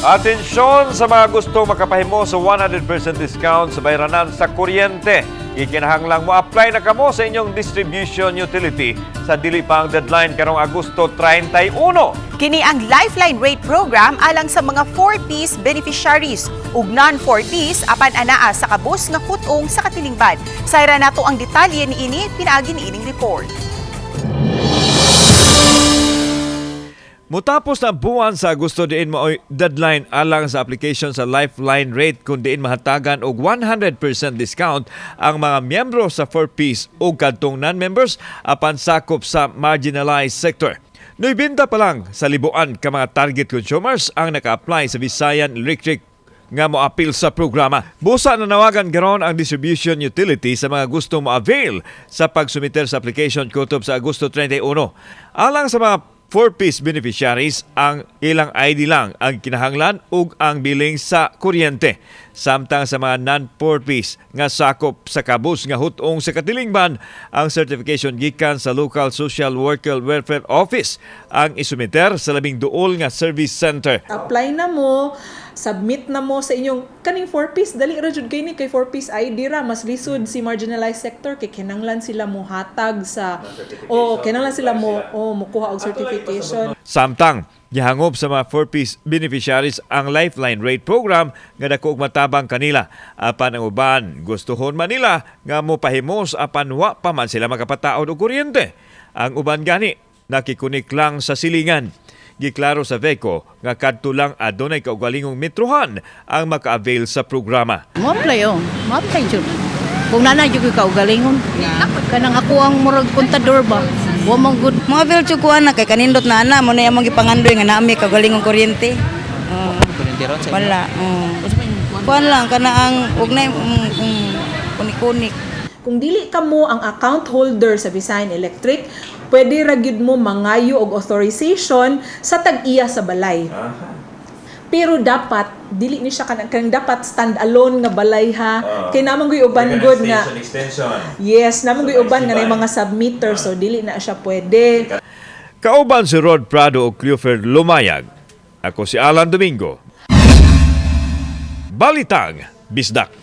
Atensyon sa mga gusto makapahimo sa 100% discount sa bayranan sa kuryente. Ikinahanglang mo apply na kamo sa inyong distribution utility sa dili pa ang deadline karong Agosto 31. Kini ang Lifeline Rate Program alang sa mga 4Ps beneficiaries ug non-4Ps apan anaa sa kabus nga hut-ong sa katilingban. Sayra nato ang detalye niini pinaagi niining report. Mutapos na buwan sa Agosto diin maoy deadline alang sa application sa Lifeline Rate kung diin mahatagan og 100% discount ang mga miyembro sa 4Ps o kadtong non-members apan sakop sa marginalized sector. Nuybinta pa lang sa libuan ka mga target consumers ang naka-apply sa Visayan Electric nga moapil sa programa. Busa na nawagan karon ang distribution utility sa mga gustong mo-avail sa pagsumiter sa application kutob sa Agosto 31. Alang sa mga 4Ps beneficiaries, ang ilang ID lang ang kinahanglan ug ang billing sa kuryente. Samtang sa mga non-4Ps nga sakop sa kabus nga hut-ong sa katilingban, ang certification gikan sa local social worker welfare office ang isumiter sa labing duol nga service center. Apply na mo, submit na mo sa inyong kaning 4-piece, dali ra jud kay ni kay 4-piece ID ra. Mas lisod si marginalized sector kay kinanglan sila mo hatag sa o kinanglan sila mo o mokuha og certification. Samtang, gihangob sa mga 4Ps beneficiaries ang Lifeline Rate Program nga dako og matabang kanila. Apan ang uban, gustuhon man nila nga mopahimos apan wa pa man sila makapataod og kuryente. Ang uban gani, nakikunik lang sa silingan. Giklaro sa VECO nga kadto lang adunay kaugalingong metrohan ang maka-avail sa programa. Mo-apply oh. Mo-apply jud. Kung nanay jud ko'y kaugalingon. Kanang ako ang murag kontador ba. Wa man good. Mga feel ko ana kay kanindot na ana mo na among gipangandoy nga naami kagalingong kuryente. Oh, Kuryente ron sa inyo? Wala. Oh. Kuan lang kana ang og na kunik-kunik. Kung dili ka mo ang account holder sa Visayan Electric, pwede ra gyud mo mangayo og authorization sa tag-iya sa balay. Pero dapat dili ni siya kanang kanang dapat stand alone nga balay ha. Kay namang gyud uban gud nga Extension. Yes, namang gyud uban nga nay mga submitter, so dili na siya pwede. Kauban si Rod Prado o Clifford Lumayag. Ako si Alan Domingo. Balitang Bisdak.